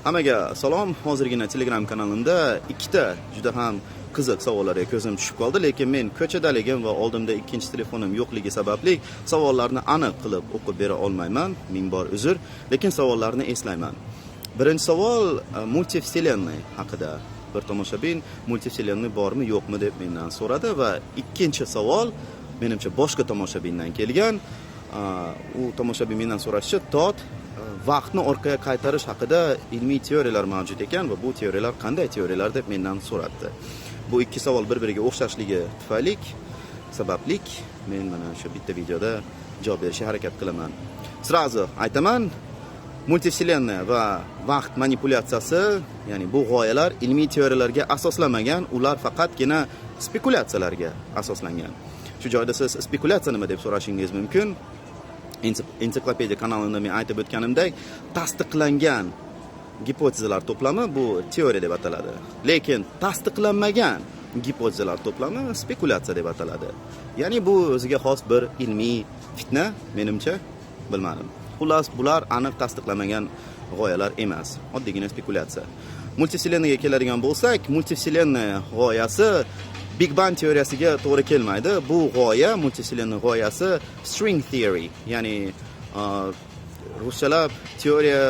Hammaga salom. Hozirgina Telegram kanalimda ikkita juda ham qiziq savollarga ko'zim tushib qoldi, lekin men ko'chadaligim va oldimda ikkinchi telefonim yo'qligi sababli savollarni aniq qilib o'qib bera olmayman. Ming bor uzr, lekin savollarni eslayman. Birinchi savol мультивселенная haqida. Bir tomoshabin мультивселенная bormi, yo'qmi deb mendan so'radi va ikkinchi savol menimcha boshqa tomoshabindan kelgan. U tomoshabin mendan so'rashicha, Tot, vaqtni orqaga qaytarish haqida ilmiy teoriyalar mavjud ekan va bu teoriyalar qanday teoriyalar deb mendan so'rabdi. Bu ikki savol bir-biriga o'xshashligi tufayli sabablik men mana shu bitta videoda javob berishga harakat qilaman. Сразу aytaman, мультивселенная va vaqt manipulyatsiyasi, ya'ni bu g'oyalar ilmiy teoriyalarga asoslanmagan, ular faqatgina spekulyatsiyalarga asoslangan. Shu joyda siz spekulyatsiya nima deb so'rashingiz mumkin. Ensiklopediya kanalimda men aytib o'tganimdek, tasdiqlangan gipotezalar to'plami bu teoriya deb ataladi. Lekin tasdiqlanmagan gipotezalar to'plami spekulyatsiya deb ataladi. Ya'ni bu o'ziga xos bir ilmiy fitna, menimcha, bilmadim. Xullas, bular aniq tasdiqlanmagan g'oyalar emas, oddiygina spekulyatsiya. Мультивселенная ga keladigan bo'lsak, мультивселенная g'oyasi Big Bang teoriyasiga to'g'ri kelmaydi. Bu g'oya, мультивселенная g'oyasi string theory, ya'ni ruschalab теория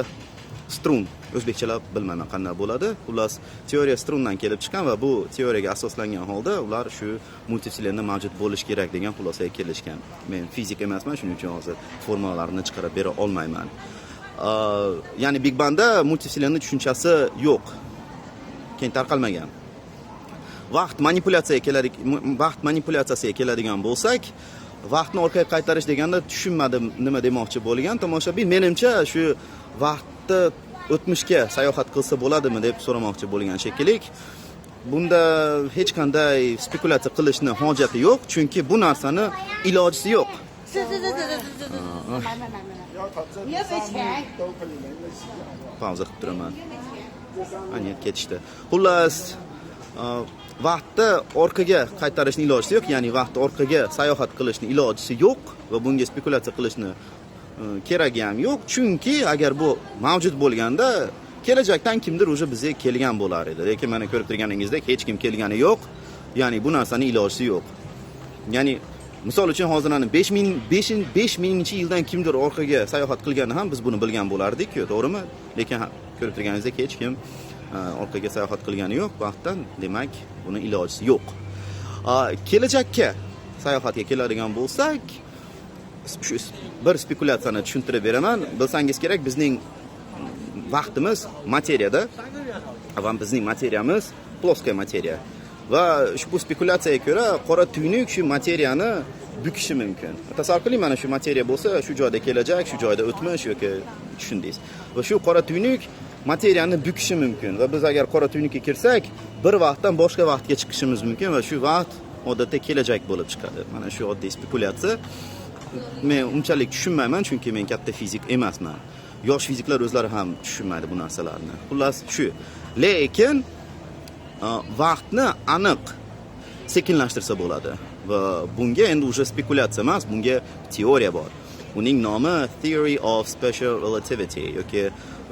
струн, o'zbekchalab bilmayman qanday bo'ladi. Xullas, теория струн dan kelib chiqqan va bu teoriyaga asoslangan holda ular shu мультивселенная mavjud bo'lishi kerak degan xulosaga kelishgan. Men fizik emasman, shuning uchun hozir formulalarni chiqarib bera olmayman. Ya'ni Big Bangda мультивселенная tushunchasi yo'q. Keyin tarqalmagan. Vaqt manipulyatsiyasiga keladigan bo'lsak, vaqtni orqaga qaytarish deganda tushunmadim nima demoqchi bo'lgan tomoshabin. Menimcha, shu vaqtni o'tmishga sayohat qilsa bo'ladimi deb so'ramoqchi bo'lgan shekilli. Bunda hech qanday spekulyatsiya qilishni hojati yo'q, chunki bu narsani ilojisi yo'q. 是是是是是是是是，买买买买买。要他这你要没钱都可以没关系，好不好？ Pauza qilib turaman. A, нет, ketishdi. Xullas, vaqtni orqaga qaytarishni ilojisi yo'q, ya'ni vaqtni orqaga sayohat qilishni ilojisi yo'q va bunga spekulyatsiya qilishni keragi ham yo'q, chunki agar bu mavjud bo'lganda kelajakdan kimdir уже bizga kelgan bo'lar edi. Lekin mana ko'rib turganingizdek hech kim kelgani yo'q. Ya'ni bu narsani ilojisi yo'q. Ya'ni misol uchun hozir mana 5000 5000 yildan kimdir orqaga sayohat qilganda ham biz buni bilgan bo'lardik-ku, to'g'rimi? Lekin ko'rib turganingizdek hech kim orqaga sayohat qilgani yo'q vaqtdan, demak buni ilojisi yo'q. Kelajakka sayohatga keladigan bo'lsak, shu bir spekulyatsiyani tushuntirib beraman. Bilsangiz kerak, bizning vaqtimiz materiyada va bizning materiyamiz плоская materiya. Va ushbu spekulyatsiyaga ko'ra qora tuynuk shu materiyani bukishi mumkin. Tasavvur qiling, mana shu materiya bo'lsa, shu joyda kelajak, shu joyda o'tmish yoki tushundingiz. Va shu qora tuynuk materiyani bukishi mumkin va biz agar qora tuynukka kirsak, bir vaqtdan boshqa vaqtga chiqishimiz mumkin va shu vaqt odatda kelajak bo'lib chiqadi. Mana shu oddiy spekulyatsiya. Men unchalik tushunmayman, chunki men katta fizik emasman. Yosh fiziklar o'zlari ham tushunmaydi bu narsalarni. Xullas shu. Lekin vaqtni aniq sekinlashtirsa bo'ladi va bunga endi уже spekulyatsiya emas, bunga teoriya bor. Uning nomi Theory of Special Relativity yoki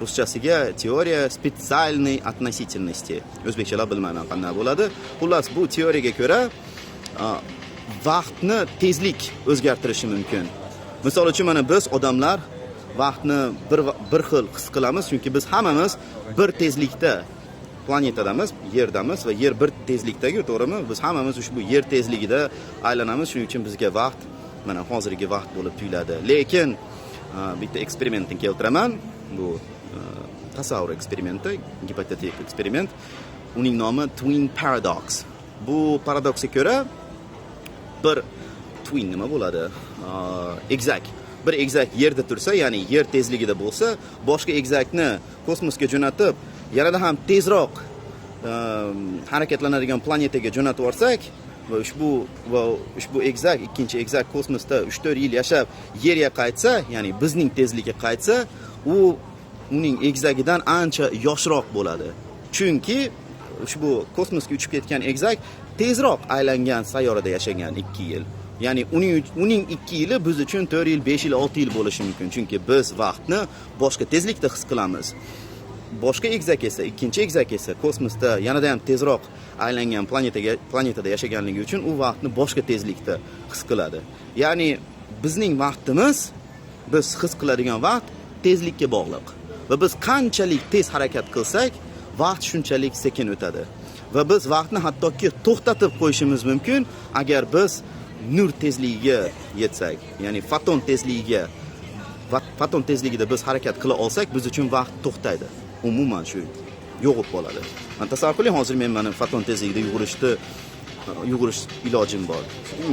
ruschasiga теория специальной относительности. O'zbekchalab bilmayman qanday bo'ladi. Xullas, bu teoriyaga ko'ra vaqtni tezlik o'zgartirishi mumkin. Misol uchun mana biz odamlar vaqtni bir xil his qilamiz, chunki biz hammamiz bir tezlikda planetadamiz, Yerdamiz va Yer bir tezlikda-ku, to'g'rimi? Biz hammamiz ushbu Yer tezligida aylanamiz, shuning uchun bizga vaqt mana hozirgi vaqt bo'lib tuyuladi. Lekin bitta eksperimentni keltiraman. Bu tasavvur eksperimenti, gipotetik eksperiment. Uning nomi Twin Paradox. Bu paradoksga ko'ra bir twin nima bo'ladi? Egizak. Bir egizak Yerda tursa, ya'ni Yer tezligida bo'lsa, boshqa egizakni kosmosga jo'natib, yanada ham tezroq harakatlanadigan planetaga jo'natib yuborsak va ushbu egizak, ikkinchi egizak kosmosda 3-4 yil yashab Yerga qaytsa, ya'ni bizning tezlikka qaytsa, u uning egizagidan ancha yoshroq bo'ladi. Chunki ushbu kosmosga uchib ketgan egizak tezroq aylangan sayyorada yashagan 2 yil. Ya'ni uning 2 yili biz uchun 4 yil, 5 yil, 6 yil bo'lishi mumkin. Chunki biz vaqtni boshqa tezlikda his qilamiz. Boshqa egizak esa, ikkinchi egizak esa kosmosda yanada ham tezroq aylangan planetada yashaganligi uchun u vaqtni boshqa tezlikda his qiladi. Ya'ni bizning vaqtimiz, biz his qiladigan vaqt tezlikka bog'liq. Va biz qanchalik tez harakat qilsak, vaqt shunchalik sekin o'tadi. Va biz vaqtni hattoki to'xtatib qo'yishimiz mumkin, agar biz nur tezligiga yetsak, ya'ni foton tezligiga, foton tezligida biz harakat qila olsak, biz uchun vaqt to'xtaydi. Umuman shu yo'qib qoladi. Mana tasavvur qiling, hozir men mana foton tezligida yugurish ilojim bor.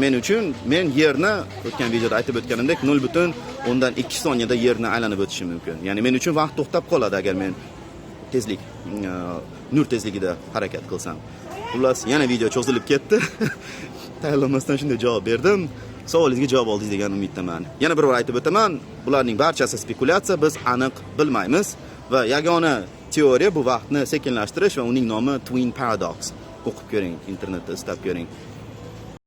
Men uchun, men yerni o'tgan videoda aytib o'tganimdek 0.2 soniyada yerni aylanib o'tishim mumkin. Ya'ni men uchun vaqt to'xtab qoladi agar men nur tezligida harakat qilsam. Xullas, yana video cho'zilib ketdi. Tayyorlanmasdan shunday javob berdim. Savolingizga javob oldingiz degan umiddaman. Yana bir bor aytib o'taman, bularning barchasi spekulyatsiya, biz aniq bilmaymiz va yagona teoriya bu vaqtni sekinlashtirish va uning nomi Twin Paradox. O'qib ko'ring, internetda istab ko'ring.